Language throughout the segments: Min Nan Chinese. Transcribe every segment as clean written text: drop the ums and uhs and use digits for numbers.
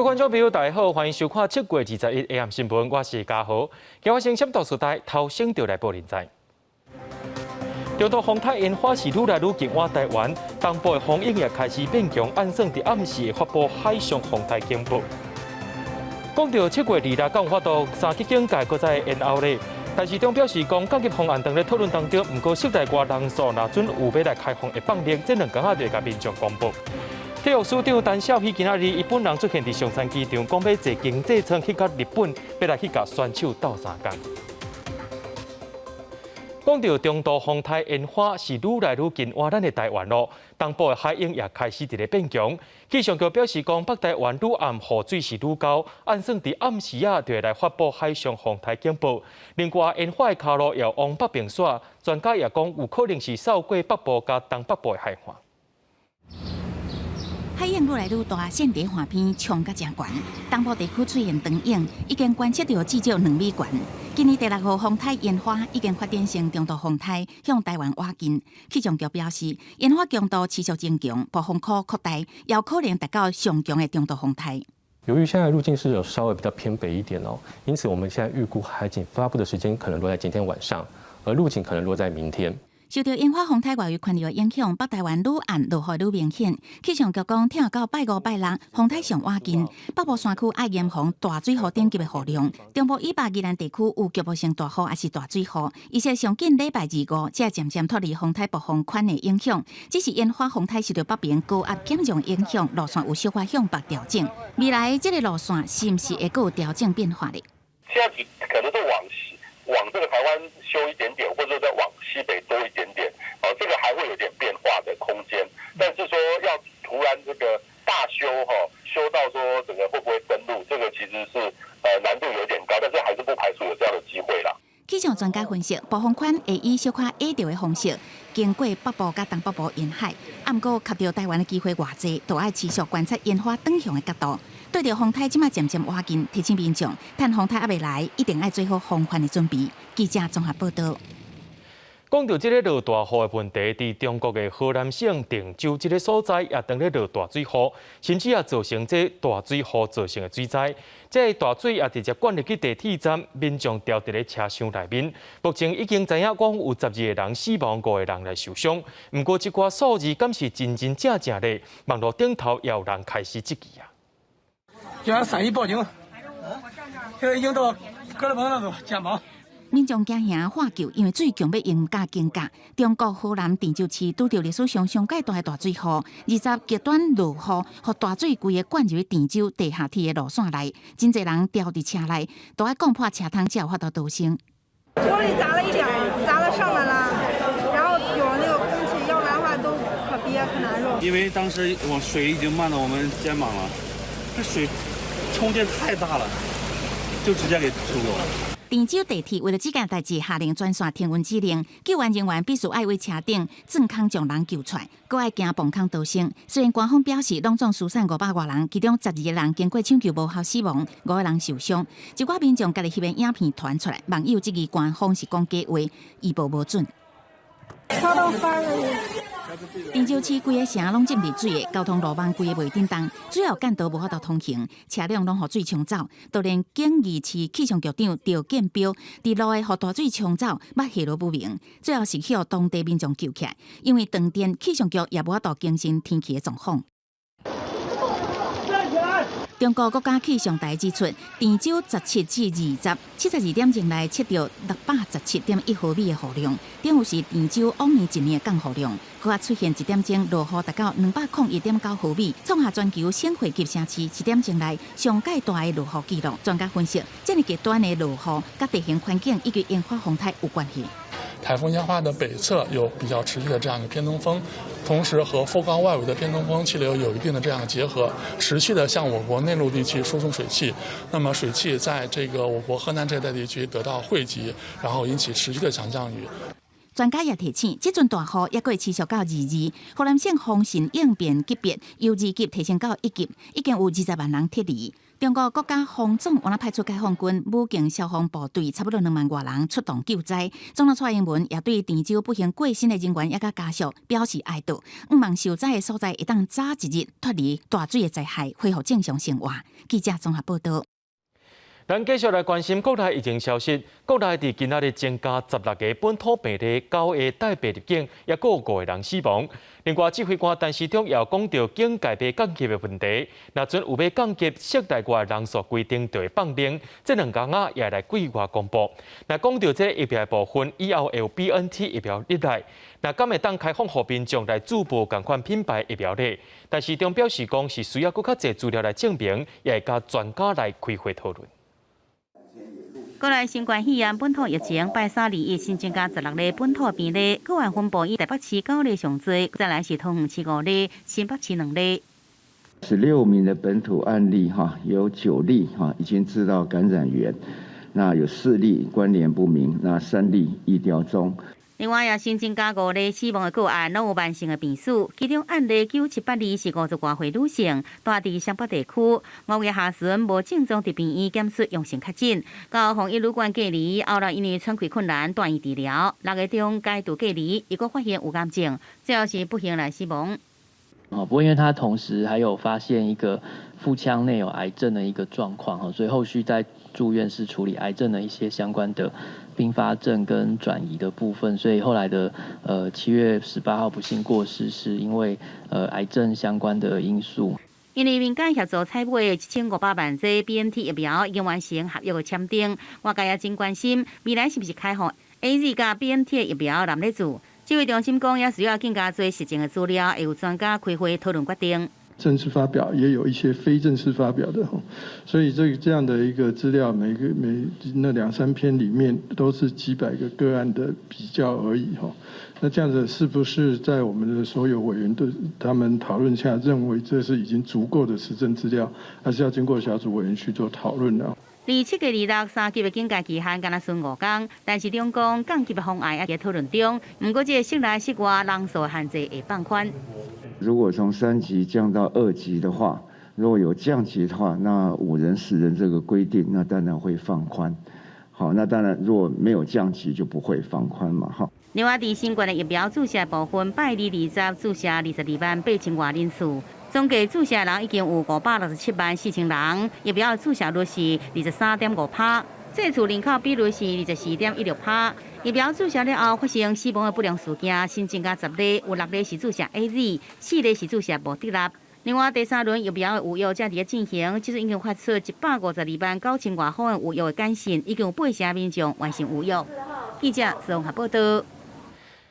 觀眾朋友，大家好，歡迎收看7月21 AM 新聞，我是嘉豪。今日先閃到時代，頭先就來報您知。中度風颱煙花是愈來愈近倚台灣，東部的風湧也開始變強，按算佇暗時會發布海上風台警報。講到7月26，敢有法度三級警戒閣再延後咧？陳時中表示講，降級方案當咧討論當中，毋過室內外人數若準有欲來開放會放寬，這2工仔就會共民眾公布。體育署長陳肇喜今仔日伊本人出現佇松山機場，講欲坐經濟艙去到日本，欲來去共選手鬥相共。講到中度風颱煙花是愈來愈近倚咱的台灣囉，東部的海湧也開始佇咧變強。氣象局表示講，北台灣愈暗雨水是愈厚，按算佇暗時仔就會來發布海上風台警報。另外，煙花的跤路也往北邊徙，專家也講有可能是掃過北部佮東北部的海岸。海湧愈來愈大，線佇岸邊衝甲誠懸。東部地區出現長湧，已經觀測到至少2米懸。今年第六號風颱煙花已經發展成中度風颱，向台灣倚近。氣象局表示，煙花強度持續增強，暴風區擴大，有可能達到上強的中度風颱。由於現在路徑是有稍微比較偏北一點哦，因此我們現在預估海警發布的時間可能落在今天晚上，而陸警可能落在明天。受到煙花風颱外圍環流的影響，北台灣愈暗落雨愈明顯。氣象局講，聽到拜五拜六風颱上倚近，北部山區愛嚴防大水雨等級的雨量。中部以北宜蘭地區有局部性大雨抑是大水雨。預計上緊禮拜二五，才漸漸脫離風颱暴風圈的影響。只是煙花風颱受到北邊高壓減弱影響，路線有小可向北調整。未來這個路線是毋是會閣有調整變化咧？現在可能是往西，往這個台灣修一點點，或者再往西北多一點點，哦，這個還會有點變化的空間。但是說要突然這個大修，哈，修到說整個會不會登陸，這個其實是難度有點高，但是還是不排除有這樣的機會啦。氣象專家分析，暴風圈會以小可矮著的方式經過北部佮東北部沿海，毋過及著台灣的機會偌濟，都愛持續觀察煙花轉向的角度。對著風颱這馬漸漸倚近，提醒民眾，趁風颱猶未來，一定愛做好防範的準備。記者綜合報道。講到這个落大雨的問題，佇中國的河南省鄭州這个所在也當咧落大水雨，甚至也造成這大水雨造成的水災。這个大水也直接灌入去地鐵站，民眾牢佇咧車廂內面。目前已經知影講有12個人死亡，五個人來受傷。毋過這寡數字敢是真真正正咧？網路頂頭也有人開始質疑啊！叫俺三姨報警，現在已經到格勒邦那個肩膀。民眾驚嚇喊救，因為水強欲淹甲肩胛。中國河南鄭州市拄著歷史上上蓋大的大水雨，20極端落雨，予大水規个灌入鄭州地下鐵的路線內，真濟人牢佇車內，都愛摃破車窗才有法度逃生。玻璃砸了一點，砸到上面了，然後有那個空氣，要不然的話都可憋可難受。因為當時我水已經漫到我們肩膀了，這水衝勁太大了，就直接給衝走了。鄭州地鐵為了這件代誌，下令全線停運指令，救援人員必須愛為車頂鑽空將人救出來，閣愛行磅空逃生。雖然官方表示，攏總疏散500外人，其中12個人經過搶救無效死亡，五個人受傷。一寡民眾家己翕的影片傳出來，網友質疑官方是講假話，預報無準。鄭州市規个城攏浸佇水的，交通路網規个袂振動，主要幹道無法度通行，車輛攏予水沖走。就連景義市氣象局長趙建標，佇路的予大水沖走，捌下落不明。最後是予當地民眾救起來，因為斷電，氣象局也無法度更新天氣的狀況。中國國家氣象台指出，鄭州17至20，72點鐘內測著617.1毫米的雨量，等於是鄭州往年一年的降雨量。閣較出現一點鐘落雨達到201.9毫米，創下全球省會級城市一點鐘內上蓋大的落雨紀錄。專家分析，這麼極端的落雨，佮地形環境以及煙花風颱有關係。颱風煙花的北側有比較持續的這樣一個偏東風，同時和副高外圍的偏東風氣流有一定的這樣的結合，持續的向我國內陸地區輸送水汽。那麼水汽在這個我國河南這一帶地區得到匯集，然後引起持續的強降雨。專家也提醒，這陣大雨猶閣會持續到22，河南省防汛應變級別由二級提升到一級，已經有20萬人撤離。中國國家防總嘛派出解放軍武警消防部隊，差不多2萬外人出動救災。總統蔡英文也對鄭州不幸過身的人員以及家屬表示哀悼，向望受災的所在會當早一日脫離大水的災害，恢復正常生活。記者綜合報道。咱繼續來關心國內疫情消息。國內佇今仔日增加16個本土病例，9個帶病入境，抑閣有五個人死亡。另外，指揮官陳時中也有講著警戒欲降級的問題。若準有欲降級，室內外人數規定就會放寬。這兩工仔也會來對外公布。若講著這个疫苗的部分，以後會有 BNT 疫苗入來，若敢會當開放予民眾來注無仝款品牌疫苗咧？陳時中表示講是需要閣較濟資料來證明，也會佮專家來開會討論。國內新冠肺炎本土疫情，拜三二一新增加16例本土病例，個案分布以台北市九例上濟，再來是桃園市五例，新北市2例。 16名的本土案例，哈，有9例哈已經知道感染源，那有4例關聯不明，那3例疫調中。另外也新增加五例死亡的個案，攏有慢性的病史。其中案例9782是50外歲女性，住佇雙北地區。5月下旬無症狀佇病院檢出陽性確診，到防疫旅館隔離，後來因為喘氣困難，住院治療。6月中解除隔離，又閣發現有癌症，最後是不幸來死亡。啊，不過因為他同時還有發現一個腹腔內有癌症的一個狀況，所以後續在住院是處理癌症的一些相關的併發症跟轉移的部分，所以後來的7月18號不幸過世，是因為癌症相關的因素。因為民間協助採買1500萬劑 BNT 疫苗已經完成合約的簽訂，外界也真關心未來是毋是開放 AZ 佮 BNT 的疫苗來咧注。指揮中心講，也需要更加濟實證的資料，會有專家開會討論決定。正式發表也有一些非正式發表的，所以這樣的一個資料，每個每那兩三篇裡面都是幾百個個案的比較而已哈。那這樣子是不是在我們的所有委員的他們討論下，認為這是已經足夠的實證資料，還是要經過小組委員去做討論呢？離7月26三級的警戒期限敢若賰5工，陳時中講降級的方案猶佇討論中。毋過，這個室內室外人數限制會放寬。如果從3級降到2級的話，如果有降級的話，那5人10人這個規定，那當然會放寬。好，那當然如果沒有降級就不會放寬嘛。哈。另外，佇新冠的疫苗注射部分，拜二二十注射22萬8千外人次。總計注射人已經有567.4萬人，疫苗注射率是23.5%，這次人口比率是24.16%。疫苗注射了後發生死亡的不良事件，新增加10例，有6例是注射 AZ，4例是注射莫德納。另外，第三輪疫苗的預約正佇咧進行，這陣已經發出152萬9千外封的預約的簡訊，已經有8成民眾完成預約。記者綜合報道。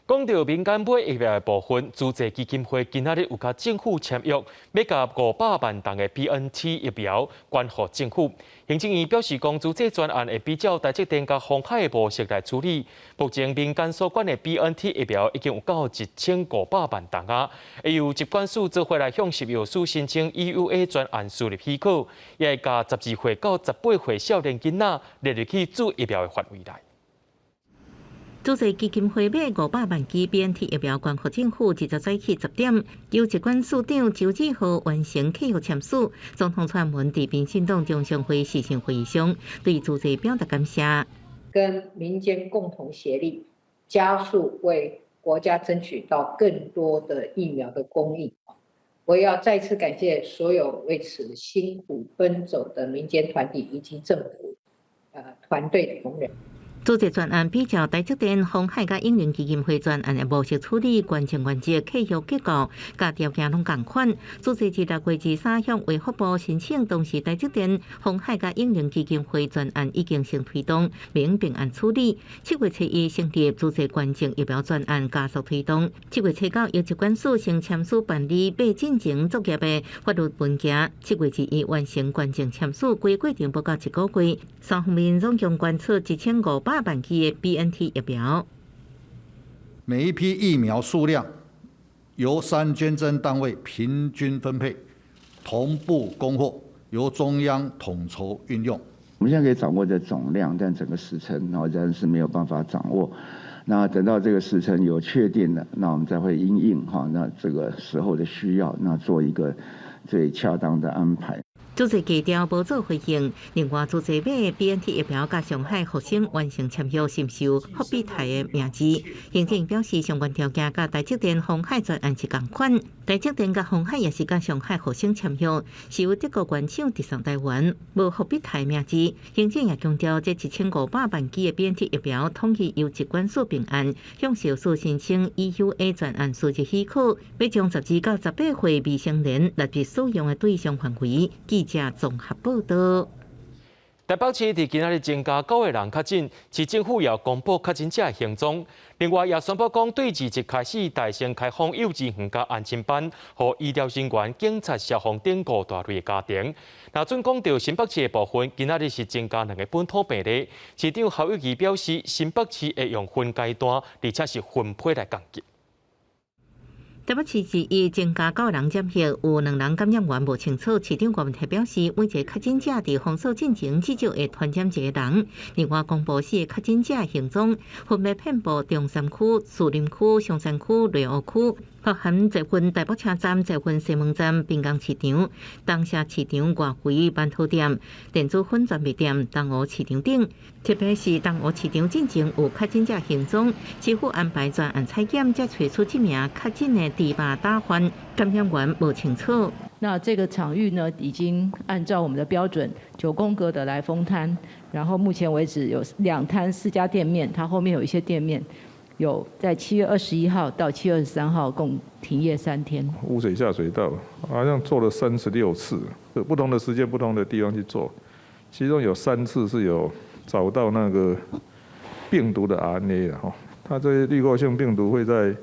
講著民間買疫苗的部分，慈濟基金會今仔日有佮政府簽約，欲共500萬劑的 BNT 疫苗捐予政府。行政院表示，講慈濟專案會比照台積電佮鴻海的模式來處理。目前民間所捐的 BNT 疫苗已經有到1500萬劑啊，會由疾管署做伙來向食藥署申請 EUA 專案輸入許可，也會共12歲到18歲少年囡仔列入去注疫苗的範圍內。慈濟基金會買500萬劑 BNT 疫苗捐予政府，20早起10點，由疾管署長周志浩完成契約簽署。總統蔡英文佇民進黨中常會視訊會議上，對慈濟表達感謝。跟民間共同協力，加速為國家爭取到更多的疫苗的供應。我要再次感謝所有為此辛苦奔走的民間團體以及政府團隊的同仁。慈濟專案比照台積電、鴻海佮永齡基金會專案的模式處理，捐贈原則、契約結構、佮條件攏仝款。慈濟佇6月23向衛福部申請，當時台積電、鴻海佮永齡基金會專案已經先推動，免併案處理。7月7日成立慈濟捐贈疫苗專案加速推動。7月7九由疾管署先簽署辦理欲進前作業的法律文件。7月21完成捐贈簽署，規過程無到一個月，三方面總共捐出1500萬劑的 BNT 疫苗。每一批疫苗數量由三捐贈單位平均分配，同步供貨，由中央統籌運用。我們現在可以掌握這總量，但整個時程仍然是沒有辦法掌握。那等到這個時程有確定了，那我們再會因應哈，那這個時候的需要，那做一個最恰當的安排。主席低調無做回應。另外，主席買 BNT 疫苗佮上海復星完成簽約，是毋是有復必泰的名字？行政院表示，相關條件佮台積電鴻海專案是仝款。台積電佮鴻海也是佮上海復星簽約，是由德國原廠直送台灣，無復必泰名字。行政也強調，這1500萬劑的 BNT 疫苗統一由疾管署備案，向食藥署申請 EUA 專案輸入許可，欲將12到18歲未成年納入使用的對象範圍。記者綜合報道。台北市佇今仔日增加九個人確診，市政府也公布確診者的行蹤。另外，也宣布講，對27開始大聲開放幼稚園佮安親班，予醫療人員、警察、消防等五大類的家庭。若準講著新北市的部分，今仔日是增加兩個本土病例。市長侯友宜表示，新北市會用分階段，而且是分批來降級。台北市二一增加九人染疫，有兩人感染源無清楚。市長郭文泰表示，每一個確診者佇封鎖進前至少會傳染一個人。另外，公布四個確診者行蹤，分別遍佈中山區、士林區、松山區、內湖區，包含捷運台北車站、捷運西門站、濱江市場、東社市場外圍饅頭店、電子粉專賣店、東湖市場等。特別是東湖市場進前有確診者行蹤，市府安排專案採檢，才揣出這名確診的豬肉打販，感染源無清楚。那這個場域呢，已經按照我們的標準九宮格的來封攤，然後目前為止有兩攤四家店面，它後面有一些店面有在7月21號到7月23號共停業3天。污水下水道好像做了36次，不同的時間、不同的地方去做，其中有三次是有找到那個病毒的 RNA 的哈，它這些濾過性病毒會在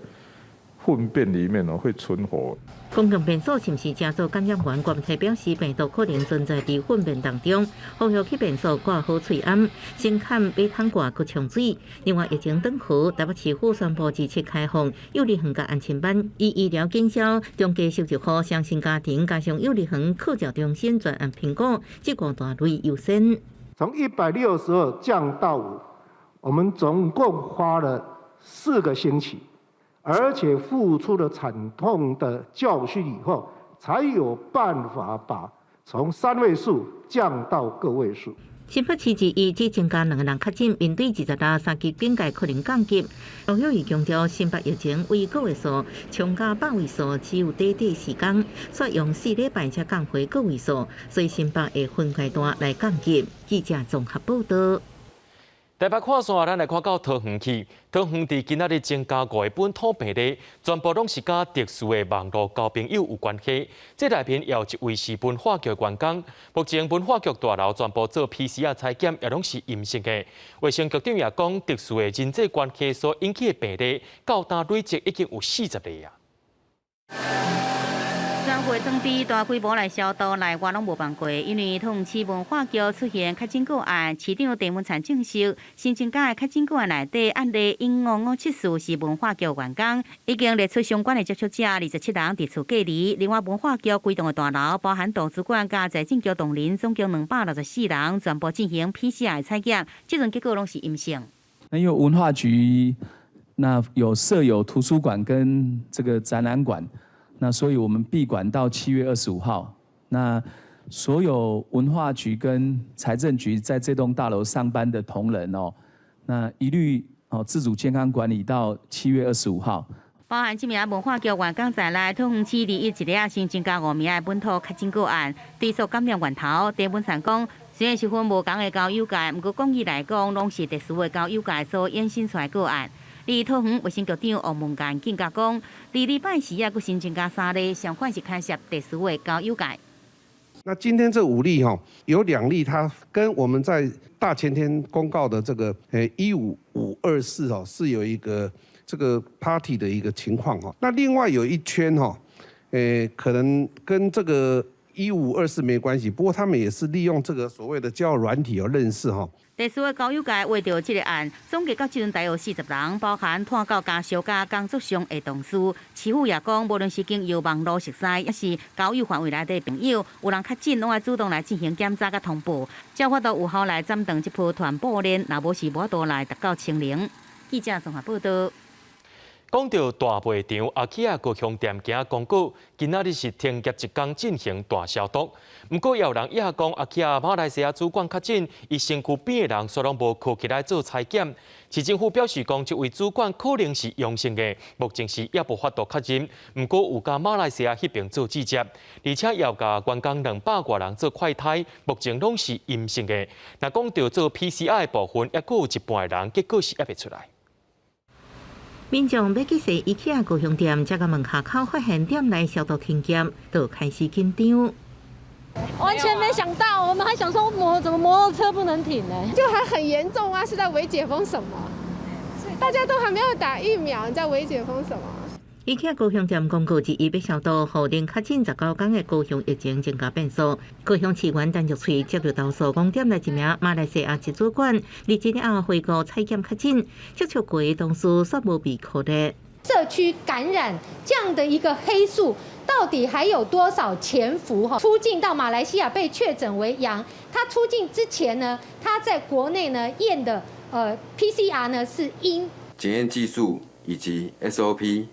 糞便裡面哦會存活。公共便所是毋是成做感染源？郭文泰表示，病毒可能存在佇糞便當中，呼籲去便所掛好喙罨，先崁馬桶蓋閣沖水。另外，疫情轉好，台北市府宣布27開放幼兒園佮安親班，以醫療警消、中低收入戶、雙薪家庭加上幼兒園課教中心專案評估，這五大類優先。從162降到5，我們總共花了4個星期。而且付出了慘痛的教訓以後，才有辦法把從三位數降到個位數。新北市21只增加兩個人確診，面對26三級警戒可能降級。侯友宜強調，新北疫情為個位數，衝到百位數只有短短時間，煞用4禮拜才降回個位數，所以新北會分階段來降級。記者綜合報道。台北看煞，咱來看到桃園去。桃園佇今仔日增加五個本土病例，全部攏是佮特殊的網路交朋友有關係。這內面也有一位是文化局員工。目前文化局大樓全部做 PCR 採檢，也攏是陰性的。衛生局長也講，特殊的人際關係所引起的病例，到今累積已經有40例啊。全會裝備大規模來消毒，內外攏無放過。因為桃園市文化局出現確診個案，市長鄭文燦證實，新增加的確診個案內底案例1574是文化局員工，已經列出相關的接觸者27人佇厝隔離。另外，文化局規棟的大樓，包含圖書館佮財政局同仁，總共264人，全部進行 PCR 採檢，這陣結果攏是陰性。那因為文化局那有設有圖書館跟這個展覽館。那所以我們閉館到7月25號。那所有文化局跟財政局在這棟大樓上班的同仁哦，那一律哦自主健康管理到七月二十五號。包含這名文化局員工在內，桃園市21一日新增加五名的本土確診個案，追溯感染源頭。鄭文燦講，雖然是分無仝的交友界，毋過廣義來講，攏是特殊的交友界所衍生出來個案。而桃園衛生局長王文干更加講，佇禮拜四也閣新增加三例，相款是牽涉特殊的交友界。那今天這五例哈，有兩例，它跟我們在大前天公告的這個15524哦，是有一個這個 party 的一個情況哈。那另外有一圈哈，可能跟這個1524沒關係，不過他們也是利用這個所謂的交友軟體有認識哈。特殊的交友界畫著這個案，總計到這陣大約40人，包含湠到家屬佮工作上的同事。市府也講，無論是經由網路熟似，抑是交友範圍內的朋友，有人確診，攏愛主動來進行檢查佮通報，才有法度有效來斬斷這波傳播鏈。若無是無法度來達到清零。記者綜合報道。講到大賣場，阿起亞高雄店今公告，今仔日是停業一工進行大消毒。毋過也有人也講，阿起亞馬來西亞主管確診，伊身軀邊的人煞攏無銬起來做採檢。市政府表示講，這位主管可能是陽性的，目前是猶無法度確認。毋過有共馬來西亞彼爿做接觸，而且也有共員工200外人做快篩，目前攏是陰性的。若講著做 PCR 的部分，猶閣有一半的人結果是猶未出來。民眾欲去踅 IKEA 高雄店，才佇門下口發現店內消毒停業，就開始緊張。完全沒想到，我們還想說摩怎麼摩托車不能停呢？就還很嚴重啊！是在微解封什麼？大家都還沒有打疫苗，你在微解封什麼？ IKEA 高雄店公告二一欲消毒，予零確診19天的高雄疫情增加變數。高雄市議員陳玉翠接到投訴，講店內一名馬來西亞籍主管，日了後回國採檢確診，接觸過的同事煞無被隔離。社區感染這樣的一個黑數，到底還有多少潛伏？哈，出境到馬來西亞被確診為陽，他出境之前呢，他在國內呢驗的PCR 呢是陰。檢驗技術以及 SOP。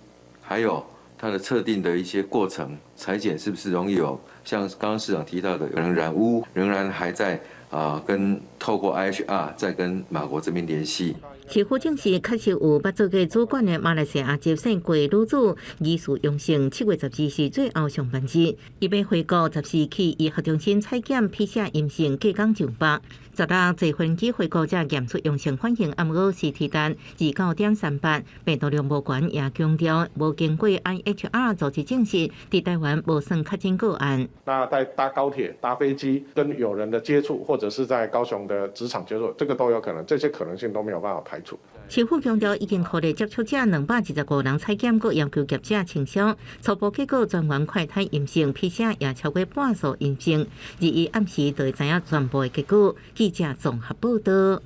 還有它的測定的一些過程，採檢是不是容易有像剛剛市長提到的有人染污，仍然還在啊跟透過 IHR 在跟馬國這邊聯繫。市府證實確實有捌做過主管的馬來西亞籍姓郭女子疑似陽性，7月12是最後上班日，伊欲回國14去醫學中心採檢 PCR 陰性，隔工上班。16坐飛機回國才驗出陽性反應，毋過 CT 值29.38，病毒量無懸，也強調無經過 IHR 組織證實，佇台灣無算確診個案。那在搭高鐵、搭飛機跟友人的接觸，或者是在高雄的職場接觸，這個都有可能，這些可能性都沒有辦法排除。市府強調，已經予接觸者225人採檢，閣要求業者清消。初步結果全員快篩陰性，PCR 也超過半數陰性。21暗時就會知影全部的結果。記者綜合報道。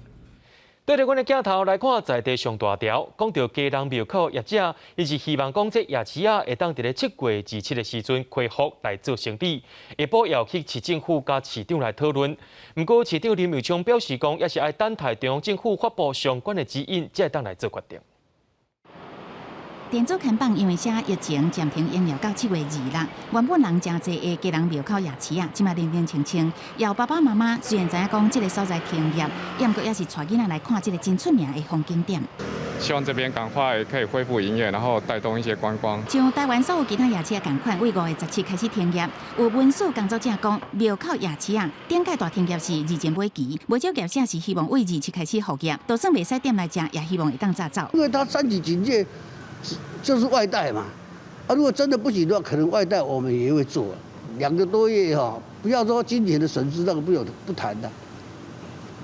對著阮的鏡頭來看，在地上大條，講著基隆廟口業者，伊是希望講這夜市仔會當佇咧7月27的時陣恢復來做生意。下晡也有去市政府佮市長來討論。毋過市長林右昌表示講，猶是愛等待中央政府發布相關的指引，才會當來做決定。電子看板因為寫疫情暫停營業到7月26，原本人誠濟的基隆廟口夜市啊，這馬冷冷清清。有爸爸媽媽雖然知影講這个所在停業，毋過猶是帶囡仔來看這个真出名的風景點。希望這邊趕快可以恢復營業，然後帶動一些觀光。像台灣所有其他夜市仝款，對5月17開始停業。有文史工作者講，廟口夜市啊，頂擺大停業是二前尾期，無少業者是希望對27開始復業，就算袂使店內食，也希望會當紮走。因為它三級警戒就是外帶嘛，啊，如果真的不行的話，可能外帶我們也會做。2個多月哈，不要說金錢的損失，那個不有不談的，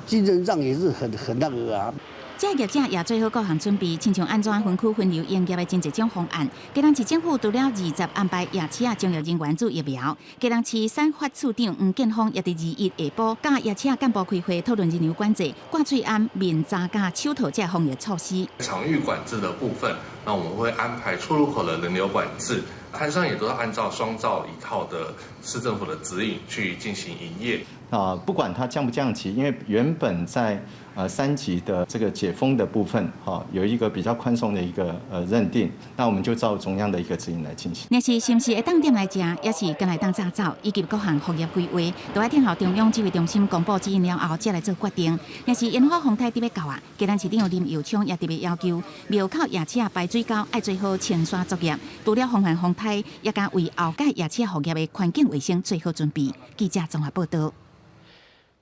精神上也是很那個啊。這業者也做好各項準備，親像按怎分區分流營業的真濟種方案。基隆市政府除了20安排夜市仔從業人員注疫苗，基隆市產發處長黃建峰也佇21下晡，佮夜市仔幹部開會討論人流管制、掛喙罨、面罩佮手套這防疫措施。場域管制的部分，那我們會安排出入口的人流管制，攤商也都是按照雙罩一套的市政府的指引去進行營業。啊，不管它降不降級，因為原本在3級的這個解封的部分，哈，有一個比較寬鬆的一個認定，那我們就照中央的一個指引來進行。若是是毋是會當店內食，猶是干焦會當紮走，以及各項復業規劃，都愛等候中央指揮中心公布指引了後，才來做決定。若是煙花風颱特欲到啊，基隆市長林右昌也特別要求廟口夜市仔排水溝愛做好清沙作業，除了防範風颱，也共為後擺夜市復業的環境衛生做好準備。記者綜合報道。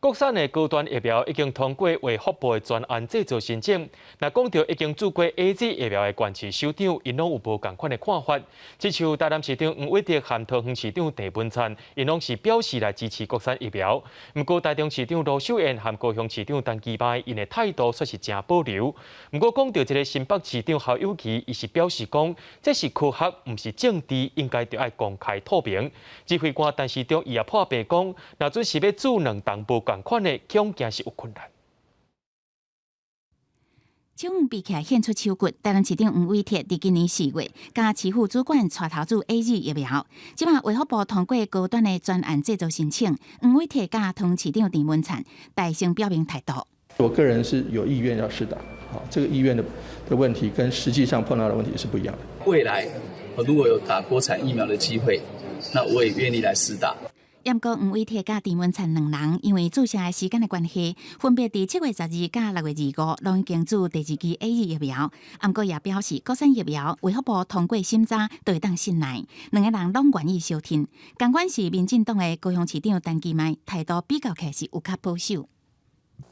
國產的高端疫苗已經通過衛福部的專案製作申請。若講著已經注過 AZ 疫苗的縣市首長，𪜶攏有無仝款的看法。親像台南市長黃偉哲和桃園市長鄭文燦，𪜶攏是表示來支持國產疫苗。毋過台中市長盧秀燕和高雄市長陳其邁，𪜶的態度煞是誠保留。毋過講著這个新北市長侯友宜，伊是表示講，這是科學，毋是政治，應該著愛公開透明。指揮官陳時中伊也破白講，若準是欲注兩筒無仝款的，恐驚是有困難。手臂起來獻出手骨，台南市長黃偉哲佇今年4月，佮市府主管帶頭注 AZ 疫苗。這馬衛福部通過高端的專案製作申請，黃偉哲佮桃園市長鄭文燦大聲表明態度。我個人是有意願要施打，好，這個意願的問題跟實際上碰到的問題是不一樣的。未來如果有打國產疫苗的機會，那我也願意來施打。毋過黃偉哲佮鄭文燦兩人，因為注射的時間的關係，分別佇7月12佮6月25，攏已經注第二劑 AZ 疫苗。毋過也表示，國產疫苗衛福部通過審查，就會當信賴。兩个人攏願意相挺。仝款是民進黨的高雄市長陳其邁，態度比較起來是有較保守。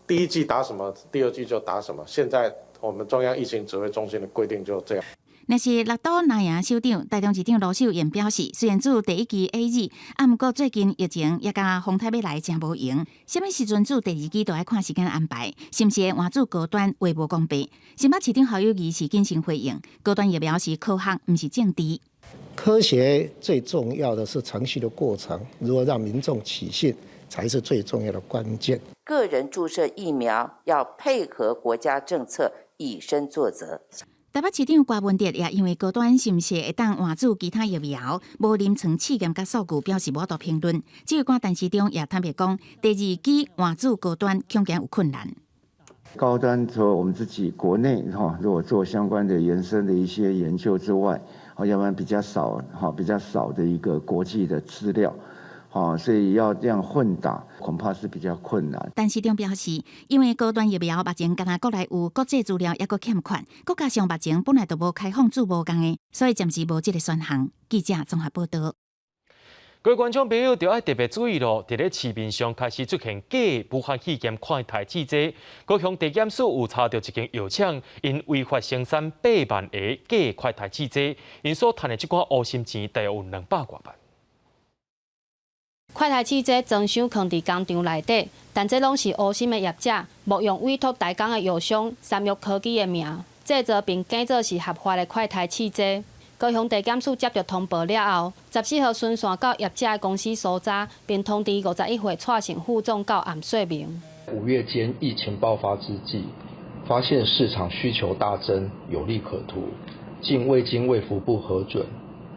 第一劑打什麼，第二劑就打什麼。現在我們中央疫情指揮中心的規定就這樣。若是綠島藍營首長台中市長盧秀燕表示，雖然注第一劑 AZ，啊，毋過最近疫情也佮風颱欲來誠無閒，啥物時陣注第二劑都愛看時間安排，是毋是會換注高端話無講白。新北市長侯友宜是謹慎回應，高端疫苗是科學，毋是政治。科學最重要的是程序的過程，如何讓民眾取信，才是最重要的關鍵。個人注射疫苗要配合國家政策，以身作則。台北市長柯文哲也因為高端是毋是會當換注其他疫苗，無臨床試驗佮數據，表示無法度評論。指揮官陳時中也坦白講，第二劑換注高端恐驚有困難。高端除了我們自己國內哈，如果做相關的延伸的一些研究之外，要不然比較少哈，比較少的一個國際的資料。好，所以要這樣混打，恐怕是比較困難。陳時中表示，因為高端疫苗目前干焦國內有國際資料猶閣欠缺，閣加上目前本來就無開放注無仝的，所以暫時無這個選項。記者綜合報道。各位觀眾朋友，著愛特別注意囉，佇咧市面上開始出現假武漢肺炎快篩試劑，高雄地檢署有查著一間藥廠，𪜶違法生產8萬個假快篩試劑，𪜶所趁的這寡烏心錢，大約有200外萬。快篩試劑裝箱囥佇工廠內底，但這攏是烏心的業者冒用委託代工的藥商三藥科技的名，製造並假做是合法的快篩試劑。高雄地檢署接著通報了後，14號巡線到業者的公司搜查，並通知51歲蔡姓副總到案說明。 5月間疫情爆發之際，發現市場需求大增，有利可圖，竟未經衛福部核准，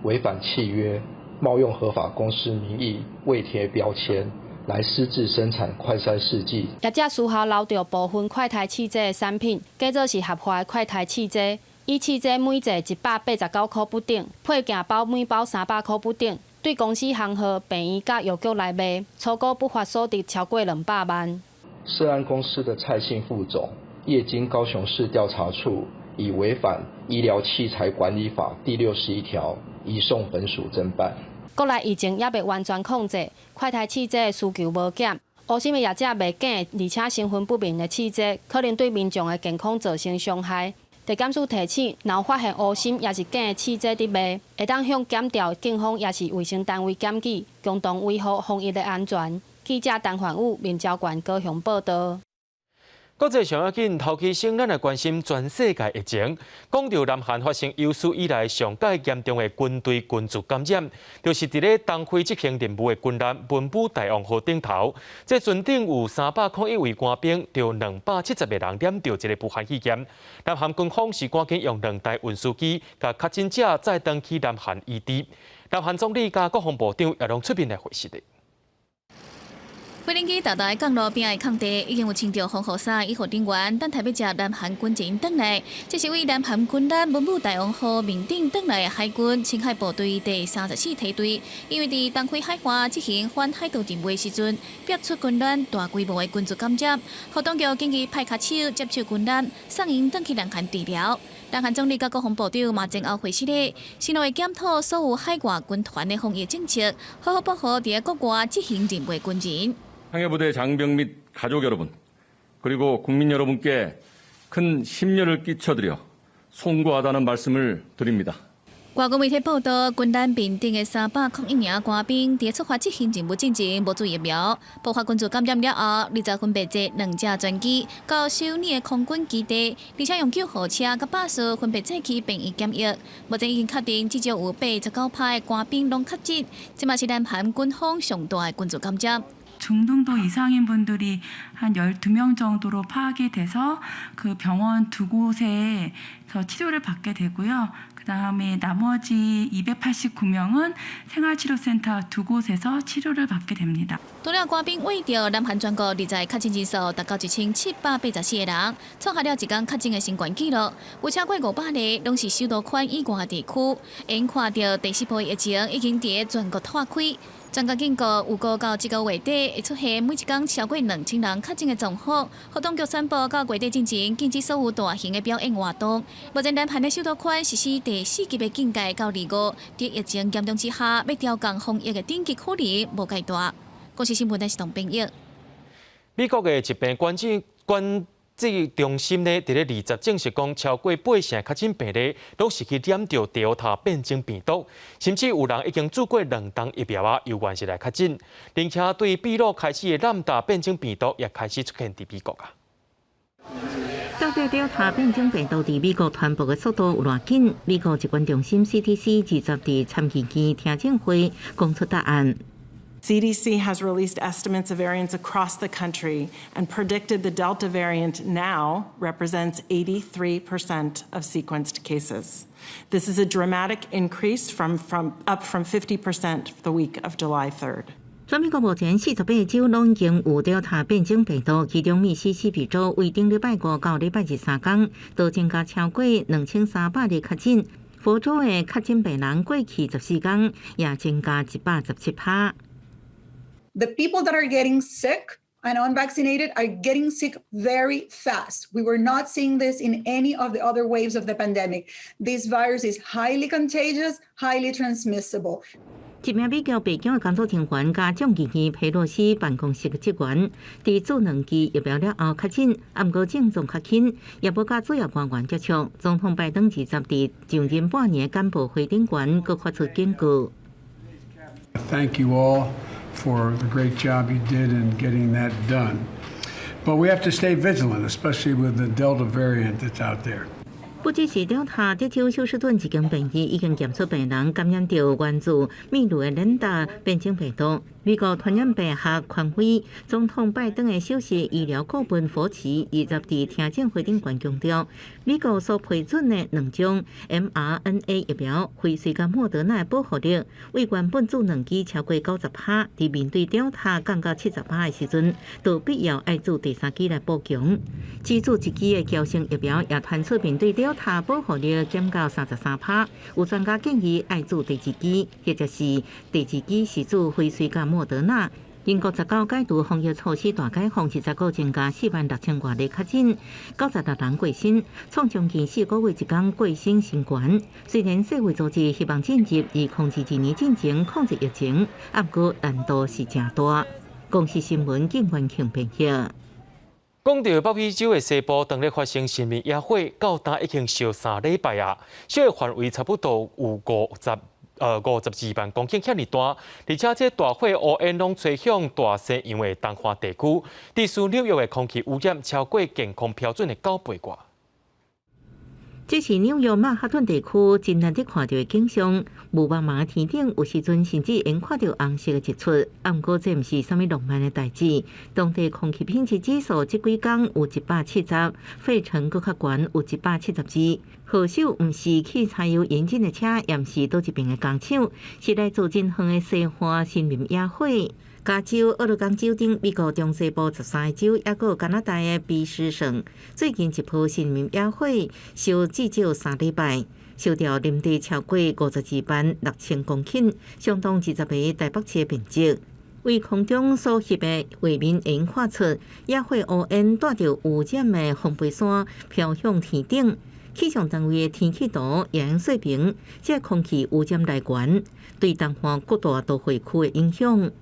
違反契約。冒用合法公司名義未貼標籤，來私自生產快篩試劑。業者私下留著部分快篩試劑的產品，假做是合法的快篩試劑，以試劑每劑189塊不等，配件包每包300塊不等，對公司行號、病院佮藥局來賣，初估不法所得超過200萬。涉案公司的蔡姓副總，業經高雄市調查處以違反醫療器材管理法第61條，移送本署偵辦。國內疫情猶未完全控制，快篩試劑的需求無減，烏心的業者賣假而且身份不明的試劑，可能對民眾的健康造成傷害。地檢署提醒，若有發現烏心抑是假的試劑佇賣，會當向檢調、警方抑是衛生單位檢舉，共同維護防疫的安全。記者陳焕武、林昭冠高雄報導。國際上要緊，頭期先，咱來關心全世界疫情。講著南韓發生有史以來上蓋嚴重的軍隊群聚感染，就是佇咧東非執行任務的軍艦文武大王號頂頭，這船頂有301位官兵，著270個人染著這个武漢肺炎。南韓軍方是趕緊用兩台運輸機，共確診者載轉去南韓醫治。南韓總理佮國防部長也攏出面來回實的。飛行機沓沓降落邊仔的空地，已經有穿著防護衫的醫護人員等待欲接南韓軍人轉來。這是對南韓軍艦文武大王號面頂轉來的海軍青海部隊第34梯隊，因為佇東非海岸執行反海盜任務的時陣，爆出軍艦大規模的群聚感染，予當局緊急派跤手接手軍艦，送𪜶轉去南韓治療。南韓總理佮國防部長嘛前後會釋咧，承諾會檢討所有海外軍團的防疫政策，好好保護佇國外執行任務的軍人。 항해부대 장병 및 가족 여러분, 그리고 국민 여러분께 큰 심려를 끼쳐드려 송구하다는 말씀을 드립니다. 外國媒體報道，軍艦面頂的301名官兵，佇出發執行任務進前無注疫苗，爆發群聚感染了後，20分別坐兩架專機到首爾的空軍基地，而且用救護車佮巴士分別載去病院檢疫。目前已經確定至少有89%的官兵攏確診，這嘛是南韓軍方上大的群聚感染。 중등도 이상인 분들이 한 12명 정도로 파악이 돼서 그 병원 두 곳에서 치료를 받게 되고요. 그다음에 나머지 289명은 생활치료센터 두 곳에서 치료를 받게 됩니다. 除了官兵為著南韓全國二十確診人數達到1784個人，創下了一天確診的新懸紀錄。有超過500例，攏是首都圈以外的地區。眼看著第四波疫情已經佇全國湠開，專家警告，預估到這個月底會出現每一工超過2000人確診的狀況。當局宣布到月底進前禁止所有大型的表演活動。目前南韓的首都圈實施第四級的警戒到25，佇疫情嚴重之下，欲調降防疫的等級可能無蓋大。公視新聞台是董編譯。美國的疾病管制中心呢，佇咧二十證實講，超過八成確診病例攏是去染著德爾塔變種病毒，甚至有人已經注過兩劑疫苗啊，猶原是來確診。並且對秘魯開始的蘭達變種病毒也開始出現佇美國啊。到底德爾塔變種病毒佇美國傳播的速度有偌緊？美國疾管中心 CDC 二十佇參議院聽證會講出答案。 CDC has released estimates of variants across the country and predicted the Delta variant now represents 83% of sequenced cases. This is a dramatic increase up from 50% the week of July 3rd. 全美國目前48個州攏已經有德爾塔變種病毒，其中密西西比州為頂禮拜五到禮拜日三工，都增加超過2300例確診。佛州的確診病人過去14工也增加117趴。 The people that are getting sick and unvaccinated are getting sick very fast. We were not seeing this in any of the other waves of the pandemic. This virus is highly contagious, highly transmissible. 一名美國白宮的工作人員佮眾議院佩洛西辦公室的職員，佇注兩劑疫苗了後確診，毋過症狀較輕，也無佮主要官員接觸。總統拜登二十佇上任半年簡報會頂懸，閣發出警告。 Thank you all for the great job you did in getting that done. But we have to stay vigilant, especially with the Delta variant that's out there. 不只是德爾塔，德州休斯頓一間病院已經檢出病人感染著源自秘魯的蘭達變種病毒。美國傳染病學權威總統拜登的首席醫療顧問佛奇二十佇聽證會頂懸強調，美國所批准的兩種 mRNA 疫苗，輝瑞佮莫德納的保護力，為原本注兩劑超過90趴，佇面對德爾塔降到70趴的時陣，就必要愛注第三劑來補強。只注一劑的嬌生疫苗也傳出面對德爾塔保護力減到33趴，有專家建議愛注第二劑，或者是第二劑是注輝瑞佮莫德納。英國十九解除防疫措施大解封，二十閣增加4萬6千外例確診，96人過身，創將近4個月一工過身新懸。雖然世衛組織希望進入2022年進前控制疫情，毋過難度是誠大。公視新聞景元慶編譯。講著北威州的西部，當日發生森林野火，到今已經燒3禮拜啊，燒的範圍差不多有52萬公頃遐爾大，而且這大火烏煙攏吹向大西洋的東岸地區，致使紐約的空氣污染超過健康標準的9倍外。這是紐約曼哈頓地區真難得看著的景象，霧茫茫的天頂，有時陣甚至會看著紅色的日出。毋過這毋是啥物浪漫的代誌。當地空氣品質指數這幾工有170，費城閣較懸有172。禍首毋是汽柴油引擎的車，也毋是佗一爿的工廠，是來自真遠的西岸森林野火。加州、俄勒岡州等美國中西部13個州，抑閣加拿大的卑詩省，最近一波森林野火燒至少3禮拜，燒掉林地超過52萬6千公頃，相當20個台北市的面積。為空中所翕的畫面會看出，野火烏煙帶著污染的烘焙山飄向天頂。氣象單位的天氣圖也說明，這空氣污染來源對東岸各大都會區的影響。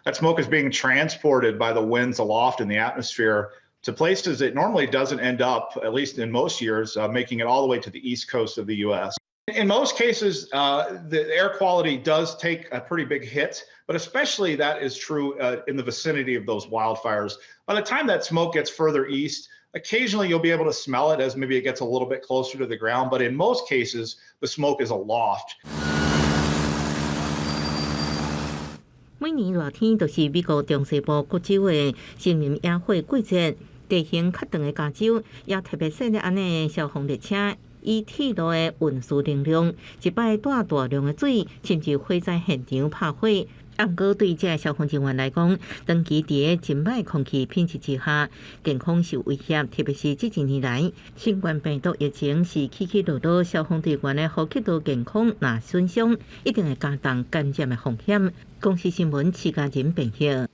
That smoke is being transported by the winds aloft in the atmosphere to places it normally doesn't end up, at least in most years, making it all the way to the east coast of the U.S. In most cases, the air quality does take a pretty big hit, but especially that is true in the vicinity of those wildfires. By the time that smoke gets further east, occasionally you'll be able to smell it as maybe it gets a little bit closer to the ground, but in most cases, the smoke is aloft. 每年熱天都是美國中西部各州的森林野火季節，地形較長的加州也特別設立按呢消防列車，以鐵路的運輸能量，一擺帶大量的水，甚至火災現場拍火。毋過對這消防人員來講，長期佇个真歹空氣品質之下，健康受威脅。特別是這幾年來，新冠病毒疫情是起起落落，消防隊員的呼吸道健康若損傷，一定會加重感染的風險。公視新聞徐家仁編譯。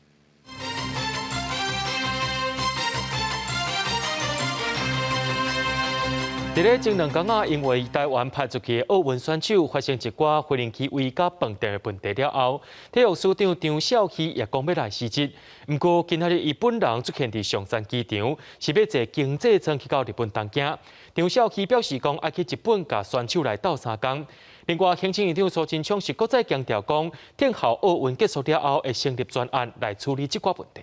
佇咧前兩工仔，因為台灣派出去的奧運選手發生一寡飛行機違甲飯店的問題了後，體育署長張肇熙也講欲來辭職。毋過今仔日伊本人出現佇松山機場，是欲坐經濟艙去到日本東京。張肇熙表示講，愛去日本共選手來鬥相共。另外，行政院長蘇貞昌是閣再強調講，等候奧運結束了後，會成立專案來處理這寡問題。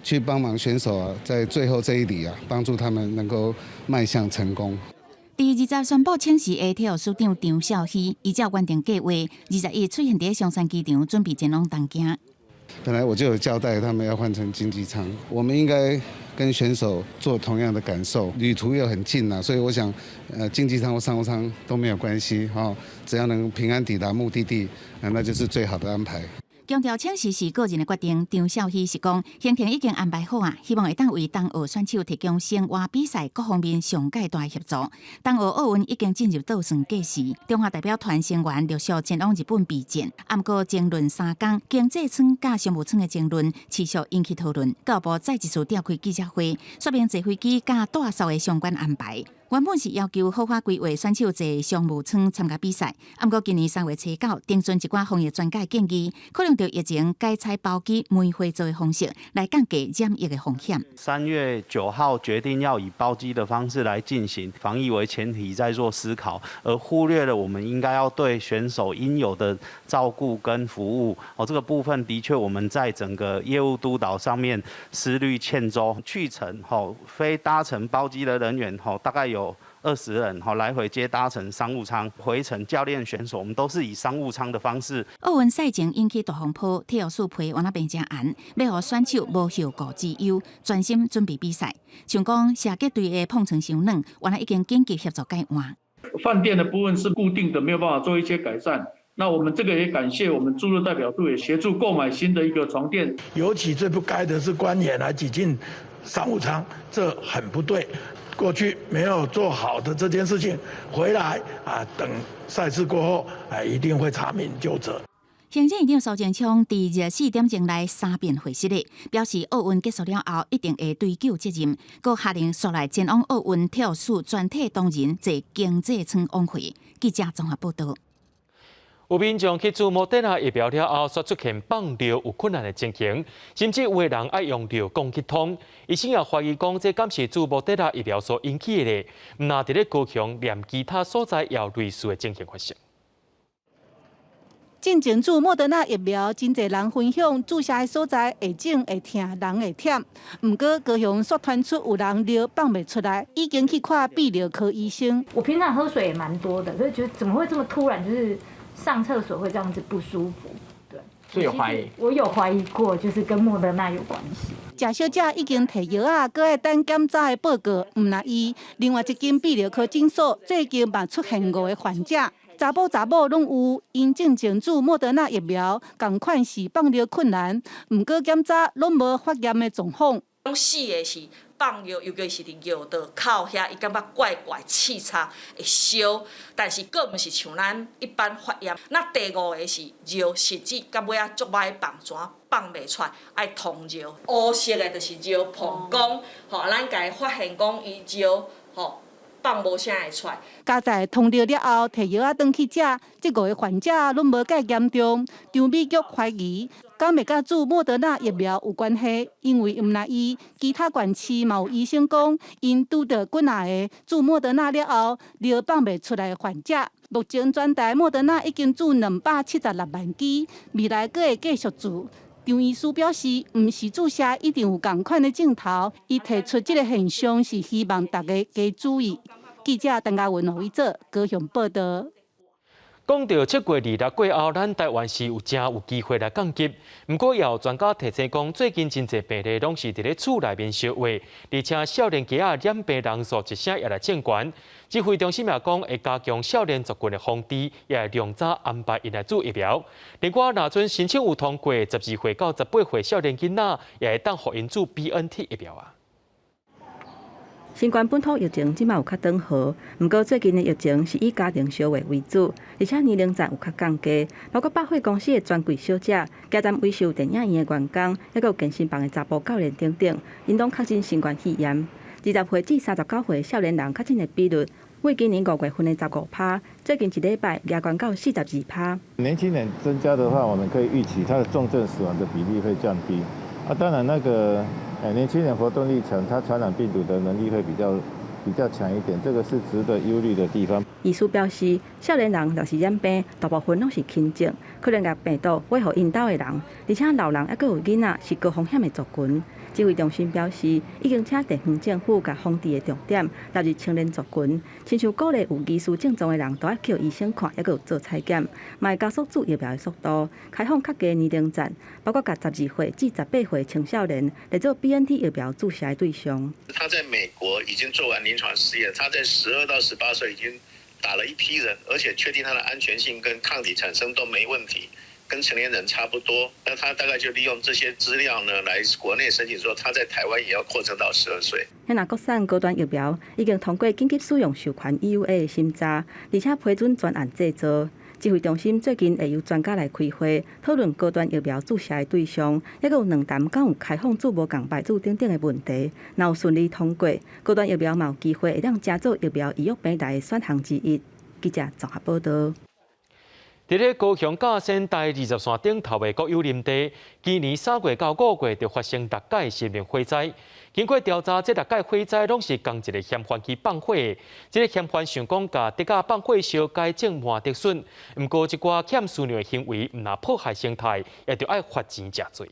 去幫忙選手啊，在最後這一里啊，幫助他們能夠邁向成功。佇20宣布請辭的體育署長張肇熙，依照原定計劃，21出現佇松山機場，準備前往東京。本來我就有交代，他們要換成經濟艙，我們應該跟選手做同樣的感受。旅途又很近啊，所以我想，經濟艙或商務艙都沒有關係，哈，只要能平安抵達目的地，那就是最好的安排。強調請辭是個人的決定。張肇熙是講，行程已經安排好啊，希望會當為東奧選手提供生活、比賽各方面上蓋大協助。東奧奧運已經進入倒算計時，中華代表團成員陸續前往日本備戰。毋過爭論三工，經濟艙佮商務艙的爭論持續引起討論。教育部再一次召開記者會，說明坐飛機佮帶數的相關安排。原本是要求好好規劃選手坐商務艙參加比賽，毋過今年3月初9，徵詢一寡防疫專家建議，可能著疫情改採包機梅花座的方式來降低染疫的風險。3月9號決定要以包機的方式來進行防疫為前提，在做思考，而忽略了我們應該要對選手應有的照顧跟服務。哦，這個部分的確我們在整個業務督導上面思慮欠周，去程吼非搭乘包機的人員吼大概有20人，吼來回皆搭乘商務艙，回程教練選手，我們都是以商務艙的方式。奧運賽前引起大風波，體育署批原來變誠嚴，欲予選手無後顧之憂，專心準備比賽。像講射擊隊的碰床傷軟，原來已經緊急協助改換。飯店的部分是固定的，沒有辦法做一些改善。那我們這個也感謝我們駐日代表處也協助購買新的一個床墊。尤其最不該的是官員來擠進商務艙，這很不對。過去沒有做好的這件事情，回來啊，等賽事過後，一定會查明究責。行政院長蘇貞昌佇24點鐘內三遍回釋的，表示奧運結束了後一定會追究責任，閣下令煞來前往奧運體育署全體同仁坐經濟艙往回。記者綜合報導。有民眾去注莫德納疫苗了後，煞出現放尿有困難的情形，甚至有的人愛用尿管去通。醫生也懷疑講，這敢是注莫德納疫苗所引起的咧？毋但佇咧高雄，連其他所在也有類似的情形發生。進前注莫德納疫苗，真濟人分享注射的所在會腫會疼，人會忝。毋過高雄煞傳出有人尿放袂出來，已經去看泌尿科醫生。我平常喝水也蠻多的，所以覺得怎麼會這麼突然，就是上廁所會這樣子不舒服。對，所以有懷疑。我有懷疑過，就是跟莫德納有關係。謝小姐已經提藥仔，閣愛等檢查的報告。毋但伊，另外一間泌尿科診所最近嘛出現5個患者。查埔查某攏有，𪜶進前注莫德納疫苗，仝款是放尿困難，毋過檢查攏無發炎的狀況。講四個是放尿，尤其是佇尿道口遐，伊感覺怪怪刺插會燒，但是閣毋是像咱一般發炎。那第五個是尿，甚至到尾仔足歹放，怎放袂出來，愛通尿。烏色的就是尿膀胱，吼，咱共伊發現講伊尿，吼。放無啥會出來。加在通尿了後，提藥仔轉去食，這5個患者攏無介嚴重。張美菊懷疑，敢會佮注莫德納疫苗有關係？因為毋但伊，其他縣市嘛有醫生講，𪜶拄著幾若个注莫德納了後尿放袂出來的患者。目前全台莫德納已經注276萬劑，未來閣會繼續注。張醫師表示，毋是注射一定有仝款的症頭，伊提出這個現象是希望大家加注意。記者陳嘉文、何偉哲高雄報道。講到7月26過後，咱台灣是有誠有機會來降級。毋過，也有專家提醒講，最近真濟病例攏是佇咧厝內面相話，而且少年家仔染病人數一聲也來增懸。指揮中心也講會加強少年族群的防治，也會量早安排𪜶來注疫苗。另外，若準申請有通過12歲到18歲少年囡仔，也會當予𪜶注 BNT 疫苗啊。新冠本土疫情這馬有較轉好，毋過最近的疫情是以家庭相話為主，而且年齡層有較降低，包括百貨公司的專櫃小姐、加站維修電影院的員工，抑閣有健身房的查埔教練等等，𪜶攏確診新冠肺炎。20歲至39歲少年人確診的比率，為今年5月份的15趴，最近一禮拜也懸到42趴。年輕人增加的話，我們可以預期他的重症死亡的比例會降低。啊，當然那個。年輕人活動力強，他傳染病毒的能力會比較強一點，這個是值得憂慮的地方。醫師表示，少年人若是染病，大部分攏是輕症，可能共病毒餵予𪜶兜的人，而且老人抑閣有囡仔是高風險的族群。指揮中心表示，已經請地方政府共防治的重點納入青年族群，親像鼓勵有疑似症狀的人都愛去予醫生看，抑閣有做採檢，嘛會加速注疫苗的速度，開放較低年齡層，包括共12歲至18歲青少年來做 BNT 疫苗注射的對象。他在美國已經做完臨床試驗，他在12到18歲已經打了一批人，而且確定它的安全性跟抗體產生都沒問題。跟成年人差不多，那他大概就利用這些資料呢，來國內申請說他在台灣也要擴增到12歲。那國產高端疫苗已經通過緊急使用授權 EUA 的審查，而且批准專案製造。指揮中心最近會由專家來開會，討論高端疫苗注射的對象，抑閣有兩針敢有開放注無仝牌子等等的問題。若有順利通過，高端疫苗嘛有機會會當成做疫苗預約平台的選項之一。記者綜合報道。佇咧高雄甲仙台20線頂頭的國有林地，今年3月到5月就發生六擺森林火災。經過調查，這六擺火災攏是仝一个嫌犯去放火的。這个嫌犯想講共竹仔放火燒，改種換竹筍。毋過這寡欠思量的行為，毋但破壞生態，也著愛罰錢食罪。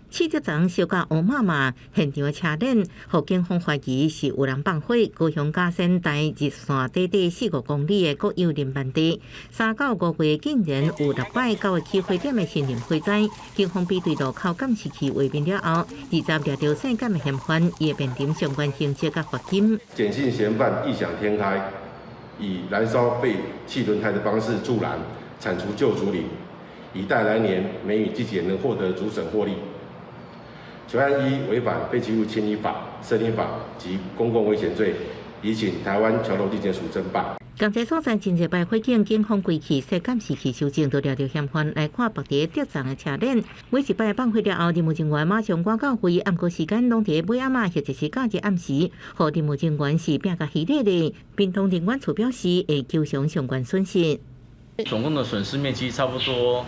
刺竹叢燒甲烏麻麻，現場的車鏈，予警方懷疑是有人放火。高雄甲仙台熱線短短4、5公里的國有林範地，3到5月竟然有六擺較為起火點的森林火災。警方比對路口監視器畫面了後，二十掠著涉案的嫌犯，伊會面臨相關刑責佮罰金。簡姓嫌犯異想天開，以燃燒廢棄輪胎的方式助燃，鏟除舊竹林，以待來年梅雨季節能獲得竹筍獲利。全案依違反廢棄物清理法、森林法及公共危險罪，移請台灣橋頭地檢署偵辦。仝一所在真濟擺火警，警方規氣設監視器搜證，都掠著嫌犯來看縛佇竹叢的車鏈。每一擺放火了後，任務人員馬上趕到位，毋過時間攏佇尾暗仔或者是隔日暗時，予任務人員是拼甲稀咧咧。屏東林管處表示會求償相關損失。總共的損失面積差不多，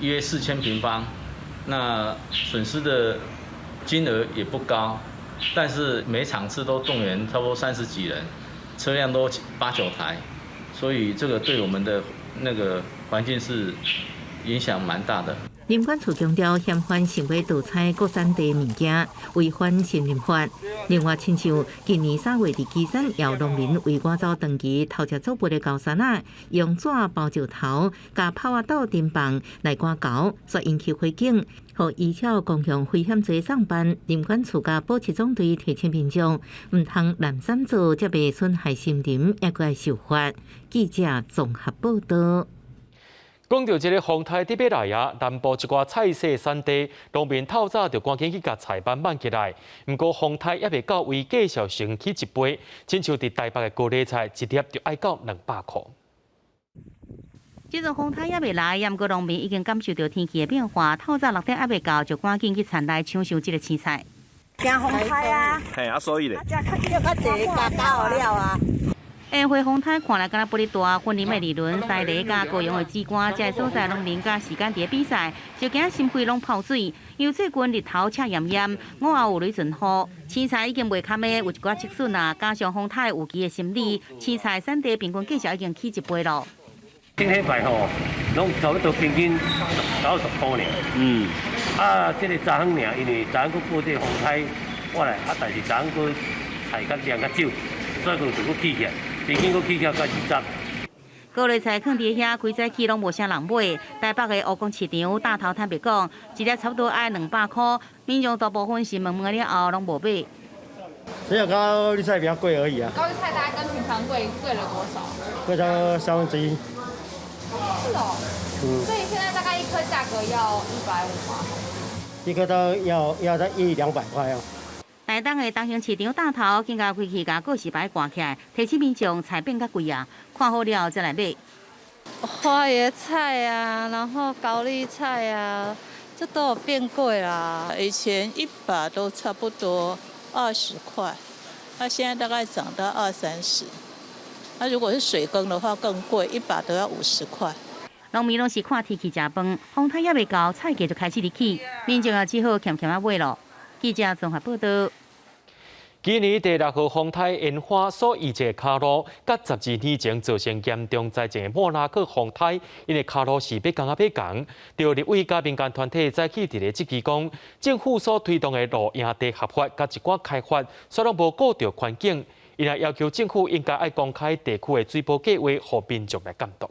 約4000平方。那損失的金額也不高，但是每場次都動員差不多30幾人，車輛都八九台，所以這個對我們的那個環境是影響蠻大的。林管處強調，嫌犯想欲盜採國產地物件，違反森林法。另外，親像今年3月佇旗山，有農民為趕走長期偷食作物的猴山仔，用紙包石頭、共炮仔斗燈棒來趕猴，煞引起火警，予依照公共危險罪送辦。林管處佮保七總隊提醒民眾，毋通濫擅做，才袂損害森林，猶閣會受罰。記者綜合報道。講到這个風颱特別來啊，南部一寡菜色產地，農民透早就趕緊去共菜挽挽起來。毋過風颱猶未到位，價數先起一倍，親像佇台北的高麗菜，一粒就愛到200箍。這陣風颱猶未來，毋過農民已經感受到天氣的變化。透早6點猶未到，就趕緊去田內搶收這个青菜。驚風颱啊！嘿啊，所以咧，較少較濟加加予了啊。下回風颱看來敢若不哩大，雲林的二崙、西螺佮高雄的梓官，這个所在農民佮時間佇咧比賽，就驚心肺攏泡水。因為最近日頭赤炎炎，午後有雷陣雨，青菜已經袂堪的，有一寡折損啊。加上風颱預期的心理，青菜產地平均價數已經起一倍咯。頂禮拜吼，攏差不多平均90箍爾。啊，這个昨昏爾，因為昨昏閣報這个風颱，我來啊，但是昨昏閣菜較量較少，所以講就閣起起來。平均閣起起來到20。高麗菜囥佇遐，規早起攏無啥人買。台北的蚵公市場大頭坦白講，一粒差不多愛200箍，民眾大部分是問問了後攏無買。只有高麗菜比較貴而已啊。高麗菜大概跟平常貴貴了多少？貴咗1/3。是哦。所以現在大概一顆價格要150嗎？一顆都要在一兩百塊哦。台東的東興市場大頭，更加開去共告示牌掛起來，提醒民眾菜變較貴啊，看好了才來買。花椰菜啊，然後高麗菜啊，這都有變貴啦。以前一把都差不多20塊，那現在大概漲到二三十。那如果是水耕的話更貴，一把都要50塊。農民攏是看天氣食飯，風颱猶未到，菜價就開始咧起，民眾也只好儉儉仔買囉。記者綜合報道。今年第六號風颱煙花所遺跡的跤路，佮12年前造成嚴重災情的莫拉克風颱，𪜶的跤路是欲仝抑欲仝。著立委佮民間團體早起佇咧質疑講，政府所推動的露營地合法佮一寡開發，煞攏無顧著環境，𪜶也要求政府應該愛公開地區的水保計畫，予民眾來監督。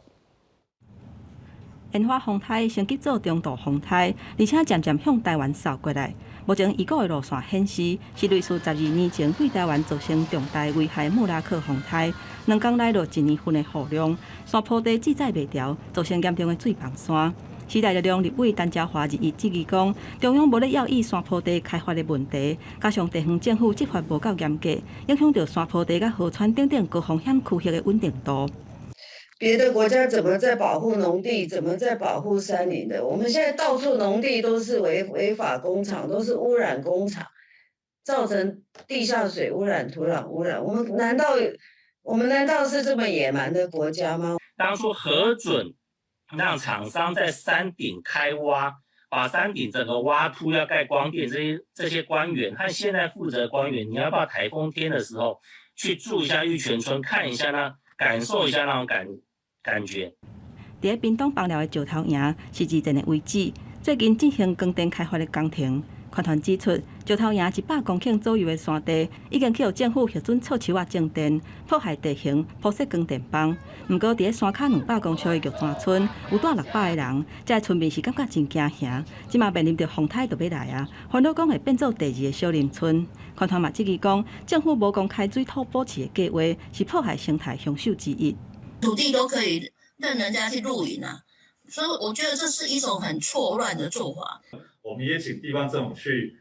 煙花風颱升級做中度風颱，而且漸漸向台灣掃過來。目前預估的路線顯示，是類似12年前對台灣造成重大危害莫拉克風颱，2工內落一年份的雨量，山坡地志載袂牢，造成嚴重的水崩山。時代力量立委陳椒華日伊質疑講，中央無咧要意山坡地開發的問題，加上地方政府執法無夠嚴格，影響著山坡地佮河川等等高風險區域的穩定度。別的國家怎麼在保護農地，怎麼在保護山林的？我們現在到處農地都是違法工廠，都是污染工廠，造成地下水污染、土壤污染。我們難道是這麼野蠻的國家嗎？當初核准讓廠商在山頂開挖，把山頂整個挖禿要蓋光電，這些官員和現在負責官員，你要不要颱風天的時候去住一下玉泉村，看一下呢，感受一下那種感覺。佇咧屏東枋寮的石頭營是二戰的遺址，最近進行光電開發的工程。環團指出，石頭營100公頃左右的山地已經去予政府核准錯樹仔種電，破壞地形，鋪設光電棒。毋過，佇咧山跤200公尺的玉泉村，有蹛600个人，這个村民是感覺真驚嚇。這馬面臨著風颱就欲來啊，煩惱講會變做第二个小林村。環團嘛質疑講，政府無公開水土保持的計畫，是破壞生態兇手之一。土地都可以任人家去露營啊，所以我覺得這是一種很錯亂的做法。我們也請地方政府去，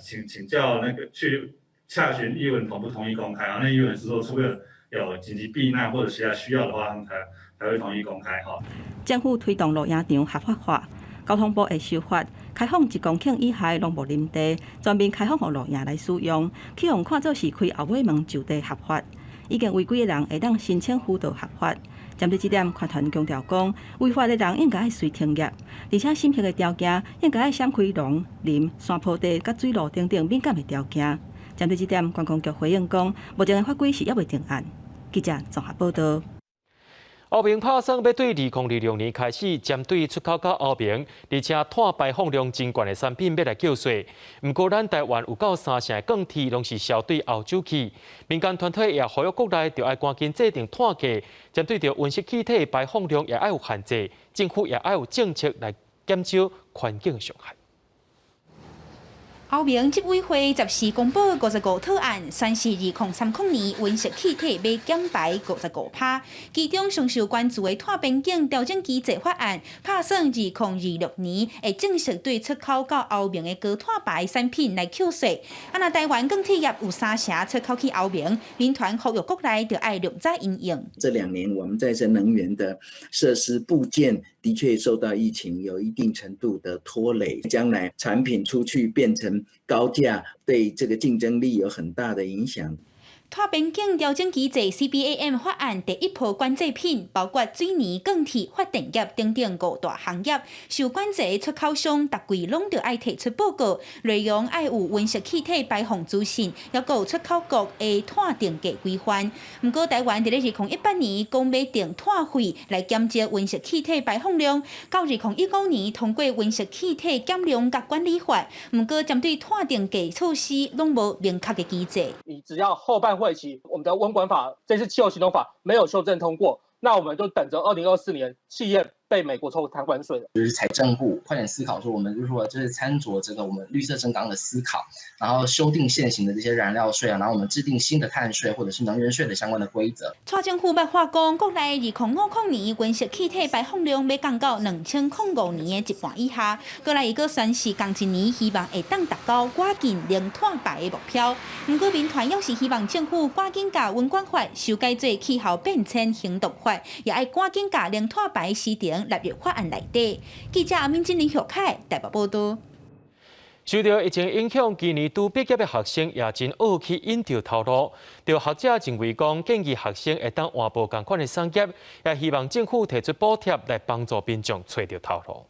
請教那個去洽詢議員同不同意公開啊？那議員是說，除非有緊急避難或者其他需要的話，他們才會同意公開哈。政府推動露營場合法化，交通部會修法，開放1公頃以下農牧林地，全面開放予露營來使用，去予看做是開後尾門就地合法。已經違規的人會當申請輔導合法。針對這點，環團強調講，違法的人應該愛隨停業，而且審核的條件應該愛閃開農、林、山坡地佮水路等等敏感的條件。針對這點，觀光局回應講，目前的法規是猶未定案。記者綜合報道。歐盟拍算欲對2026年開始，針對出口到歐盟，而且碳排放量真懸的產品欲來扣稅。毋過，咱台灣有夠三成的鋼鐵攏是銷對歐洲去。民間團體也呼籲國內著愛趕緊制定碳價，針對著溫室氣體排放量也愛有限制，政府也愛有政策來減少環境傷害。歐盟執委會十四公布55套案，宣示2030年溫室氣體欲減排55%。其中上受關注的碳邊境調整機制法案，拍算2026年會正式對出口到歐盟的高碳排產品來扣稅。啊，若台灣鋼鐵業有三成出口去歐盟，民團呼籲國內著愛量早因應。這2年我們再生能源的設施部件的確受到疫情有一定程度的拖累，將來產品出去變成高價，對這個競爭力有很大的影響。碳邊境調整機制 CBAM 法案第一波管制品，包括水泥、鋼鐵、發電業等等五大行業，受管制的出口商，逐季攏著愛提出報告，內容愛有溫室氣體排放資訊，抑閣有出口國的碳定價規範。毋過台灣佇咧2018年講欲定碳費來減少溫室氣體排放量，到2015年通過溫室氣體減量佮管理法，毋過針對碳定價措施攏無明確的機制。你只要後半會期，我們的溫管法這次氣候行動法沒有修正通過，那我們就等着2024年企業被美國抽碳關稅了。就是財政部快點思考，說我們如何就是參酌這個我們綠色正綱的思考，然後修訂現行的這些燃料稅啊，然後我們制定新的碳稅或者是能源稅的相關的規則。蔡政府捌話講，國內2050年溫室氣體排放量欲降到2005年的一半以下。閣來伊閣宣示，仝一年希望會當達到趕緊零碳排的目標。毋過民團也是希望政府趕緊共溫管法修改做氣候變遷行動法，也愛趕緊共零碳排時程納入法案內底。記者阿敏珍、林學凱台北報導。受著疫情影響，今年拄畢業的學生也真惡去𪜶著頭路。著學者認為講，建議學生會當換無仝款的產業，也希望政府提出補貼來幫助民眾揣著頭路。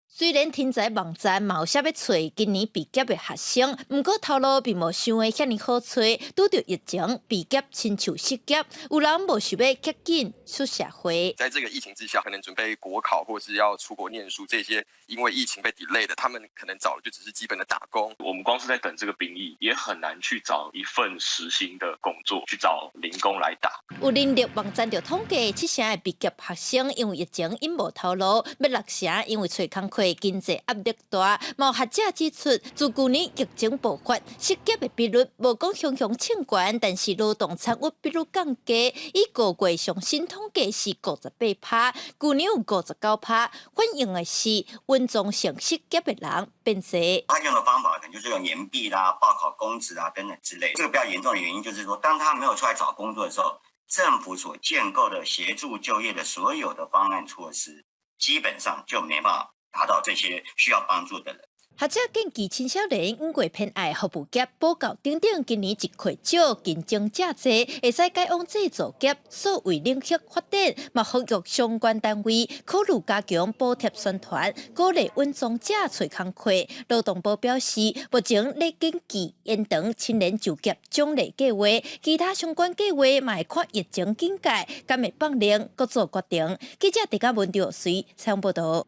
雖然天才網站嘛有寫欲揣今年畢業的學生，毋過頭路並無想的遐爾好揣。拄著疫情，畢業親像失業，有人無想欲趕緊出社會。在這個疫情之下，可能準備國考或是要出國念書，這些因為疫情被 delay 的，他們可能找的就只是基本的打工。我們光是在等這個兵役，也很難去找一份時薪的工作，去找零工來打。有人力網站就統計，7成的畢業學生因為疫情𪜶無頭路，欲6成因為揣工課經濟壓力大。嘛有學者指出，自舊年疫情爆發，失業的比率無講雄雄衝懸，但是勞動參與比率降低。以5月上新統計是58%，舊年有59%，反映的是穩中性失業的人變濟。他用的方法可能就是用延畢啦、報考公職啊等等之類。這個比較嚴重的原因就是說，當他沒有出來找工作的時候，政府所建構的協助就業的所有的方案措施，基本上就沒辦法達到這些需要幫助的人。學者建議青少年五月偏愛服務業、補教等等，今年一缺少，競爭者濟，會使改往製造業、數位領域發展，嘛呼籲相關單位考慮加強補貼宣傳，鼓勵穩裝者揣工課。勞動部表示，目前咧緊急延長青年就業獎勵計劃，其他相關計劃嘛會看疫情警戒，敢會放靈，閣做決定。記者狄嘉文、劉隨採訪報導。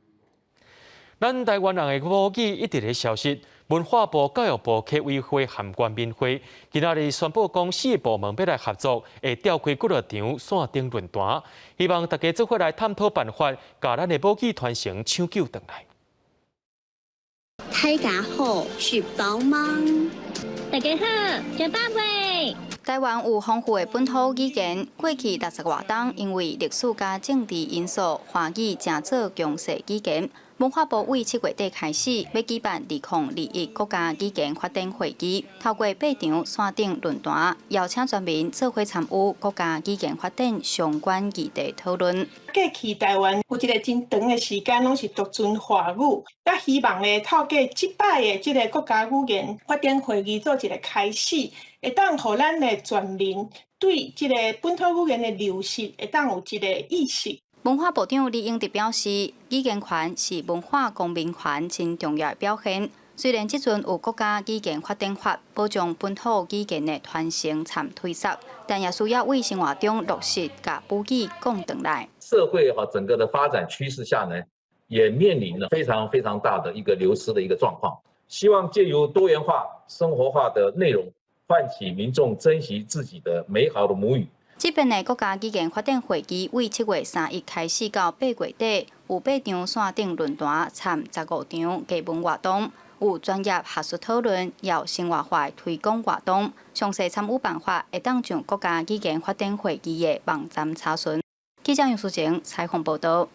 咱台灣人的母語一直咧消失，文化部、教育部、客委會和原民會今仔日宣布講，四個部門欲來合作，會召開幾落場線頂論壇，希望大家做伙來探討辦法，共咱的母語傳承搶救轉來。大家好，食飽嗎？大家好，食飽未？台灣有豐富的本土語言，過去60外冬因為歷史佮政治因素，華語成做強勢語言。文化部為7月底開始，欲舉辦2021國家語言發展會議，透過八場線頂論壇，邀請全民做伙參與國家語言發展相關議題討論。過去台灣有一個真長的時間，攏是獨尊華語，也希望咧透過這擺的這個國家語言發展會議做一個開始，會當予咱的全民對這個本土語言的流失，會當有一個意識。文化部長李英哲表示，語言權是文化公民權真重要的表現。雖然這陣有國家語言發展法保障本土語言的傳承參推捒，但也需要為生活中落實共母語講轉來。社會哈整個的發展趨勢下呢，也面臨了非常非常大的一個流失的一個狀況。希望借由多元化、生活化的內容，喚起民眾珍惜自己的美好的母語。這遍的國家語言發展會議，為7月3日開始到8月底，有八場線頂論壇，參15場藝文活動，有專業學術討論，也有生活化推廣活動。詳細參與辦法，會當上國家語言發展會議的網站查詢。記者楊淑晴採訪報導。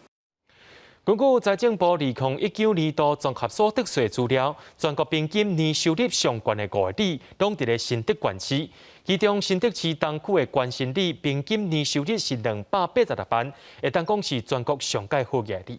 根據財政部2019年度綜合所得稅資料，全國平均年收入上懸的五個里，攏佇咧新竹縣市。其中新竹市東區的關新里平均年收入是286萬，會當講是全國上蓋好額里。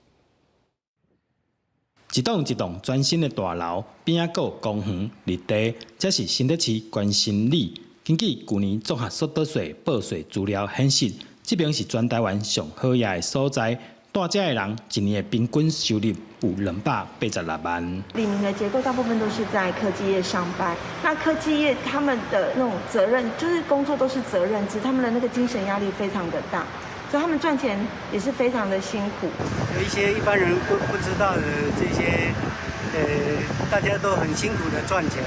一棟一棟全新的大樓，邊仔閣有公園、綠地，這是新竹市關新里。根據舊年綜合所得稅報稅資料顯示，這爿是全台灣上好額的所在。蹛遮的人一年的平均收入有286萬。里民的結構大部分都是在科技業上班，那科技業他們的那種責任，就是工作都是責任制，他們的那個精神壓力非常的大，所以他們賺錢也是非常的辛苦。有一些一般人不知道的這些，大家都很辛苦的賺錢，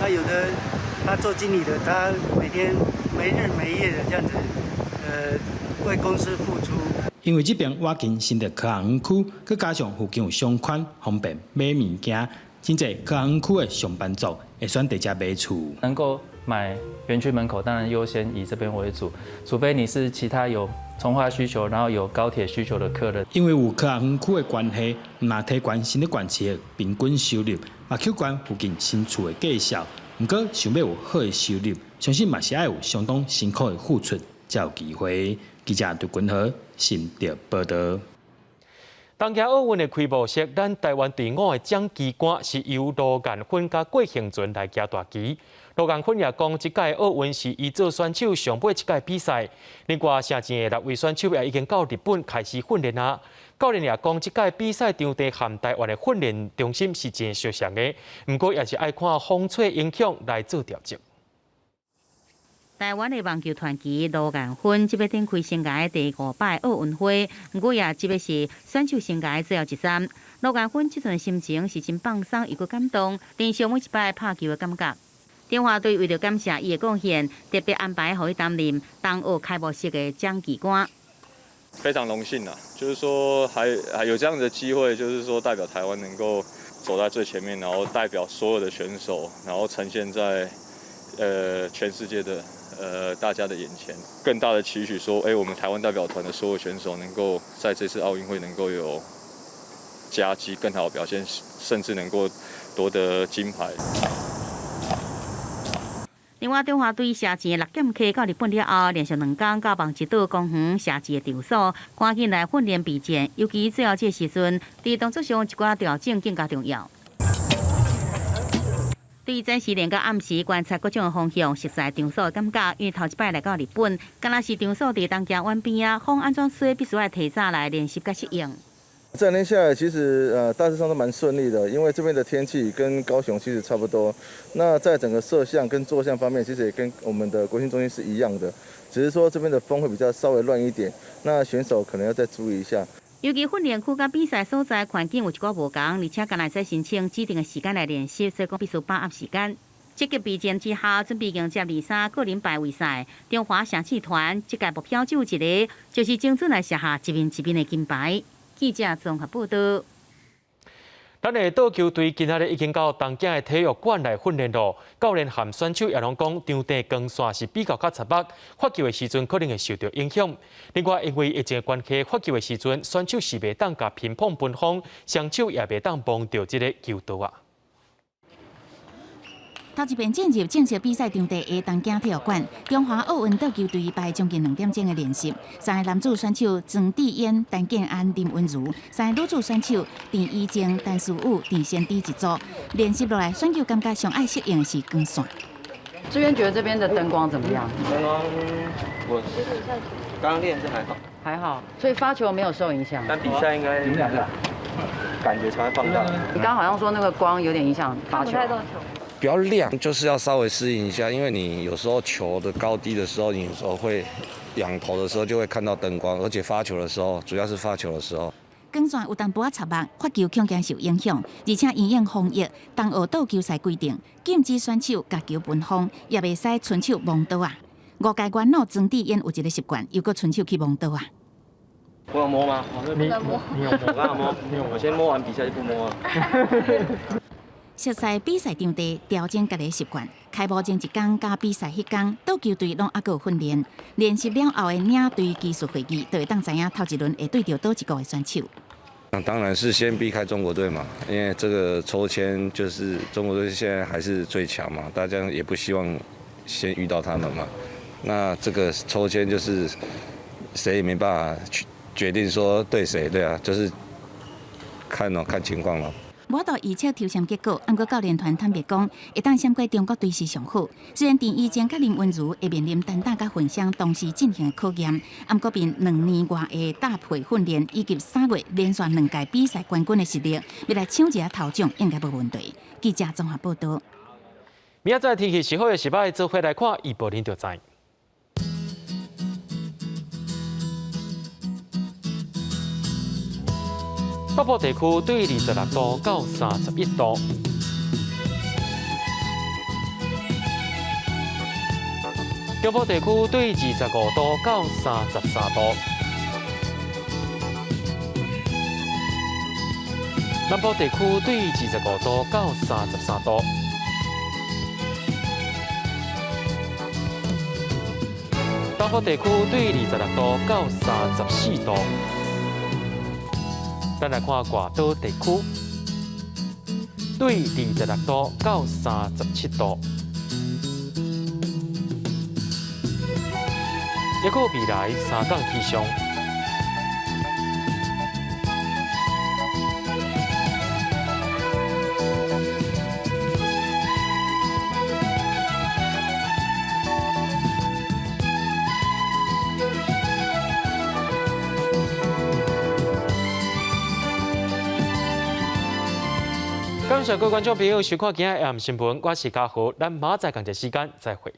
那有的他做經理的，他每天沒日沒夜的這樣子，為公司付出。因為這爿倚近新竹科學園區，閣加上附近有商圈，方便買物件，真濟科學園區的上班族會選佇遮買厝。能夠買園區門口，當然優先以這邊為主，除非你是其他有重劃需求，然後有高鐵需求的客人。因為有科學園區的關係，毋但提懸新竹縣市的平均收入，嘛扣懸附近新厝的價數。毋過，想欲有好的收入，相信嘛是愛有相當辛苦的付出，才有機會。記者杜君和新竹報導。東京奧運的開幕式，咱台灣隊伍的獎旗桿是由盧彥芬佮郭婞淳來舉大旗。盧彥芬也講，這屆奧運是伊做選手上尾一屆比賽。另外，城前的六位選手也已經到日本開始訓練啊。教練也講，這屆比賽場地和台灣的訓練中心是真相像的，毋過也是愛看風吹影響來做調整。台灣的網球傳奇盧彥芬，這欲展開生涯第五擺奧運會，毋過也這欲是選手生涯最後一站。盧彥芬這陣心情是真放鬆，又閣感動，珍惜每一擺拍球的感覺。中華隊為著感謝伊的貢獻，特別安排予伊擔任東奧開幕式的獎旗桿。非常榮幸啊，就是說還有這樣的機會，就是說代表台灣能夠走在最前面，然後代表所有的選手，然後呈現在全世界的大家的眼前。更大的期許說，我們台灣代表團的所有選手能夠在這次奧運會能夠有佳績、更好的表現，甚至能夠奪得金牌。另外，中華隊射箭的六劍客到日本了後，連續兩工到網之島公園射箭的場所，趕緊來訓練備戰。尤其最後這個時陣，佇動作上一寡調整更加重要。對早時練到暗時觀察各種的風向，熟悉場所的感覺。因為頭一擺來到日本，敢若是場所佇東京灣邊仔，風按怎吹，必須愛提早來練習佮適應。這兩天下來，其實大致上都蠻順利的，因為這邊的天氣跟高雄其實差不多。那在整個攝像跟坐向方面，其實也跟我們的國訓中心是一樣的，只是說這邊的風會比較稍微亂一點，那選手可能要再注意一下。尤其訓練區佮比賽所在環境有一寡無仝，而且敢若會使申請指定的時間來練習，所以講必須把握時間。積極備戰之下，準備迎接23個人排位賽。中華射箭團這屆目標只有一个，就是精準來射下一面一面的金牌。記者綜合報導。咱的桌球隊今仔日已經到東京的體育館來訓練咯。教練和選手也攏講，場地光線是比較較刺目，發球的時陣可能會受到影響。另外，因為疫情的關係，發球的時陣選手是袂當共乒乓分風，雙手也袂當摸著這个球道仔。頭一遍進入正式比賽場地的東京體育館，中華奧運桌球隊排將近2點鐘的練習。三个男子選手莊智淵、陳建安、林昀儒，三个女子選手鄭怡靜、陳思羽、鄭先知一組練習落來，選手感覺上愛適應的是光線。志淵覺得這邊的燈光怎麼樣？燈光我剛練是還好，還好，所以發球沒有受影響。但比賽應該你們兩個感覺才會放大。你剛好像說那個光有點影響發球。比較亮，就是要稍微適應一下，因為你有時候球的高低的時候，你有時候會仰頭的時候就會看到燈光，而且發球的時候，主要是發球的時候。光線有淡薄仔刺目，發球恐驚受影響，而且因應防疫，東奧桌球賽規定禁止選手共球分風，也袂使伸手摸刀仔。五屆元老莊智淵有一个習慣，又閣伸手去摸刀仔。我有摸嗎？你有摸？我摸，我先摸完比賽就不摸了。熟悉比賽場地，調整家己習慣。開幕前一工佮比賽彼工，桌球隊攏猶閣有訓練。練習了後的領隊技術會議，就會當知影頭一輪會對著佗一國的選手。那當然是先避開中國隊嘛，因為這個抽籤就是中國隊現在還是最強嘛，大家也不希望先遇到他們嘛。那這個抽籤就是誰也沒辦法去決定說對誰，對啊，就是看咯，看情況咯。無法度預測抽籤結果，毋過教練團坦白講，會當閃過中國隊是上好。雖然鄭怡靜佮林昀儒會面臨單打佮混雙同時進行的考驗，毋過憑2年外的搭配訓練以及3月連續兩屆比賽冠軍的實力，欲來搶一下頭獎應該無問題。記者綜合報導。明仔載天氣是好抑是䆀，做伙來看預報恁就知。北部地區對26度到31度。中部地區對25度到33度。南部地區對25度到33度。東部地區對26度到34度。咱來看外島地區，對26度到37度。抑閣未來三工氣象。感謝各位觀眾朋友收看今仔下暗新聞，我是嘉豪，咱明仔載仝一時間再會。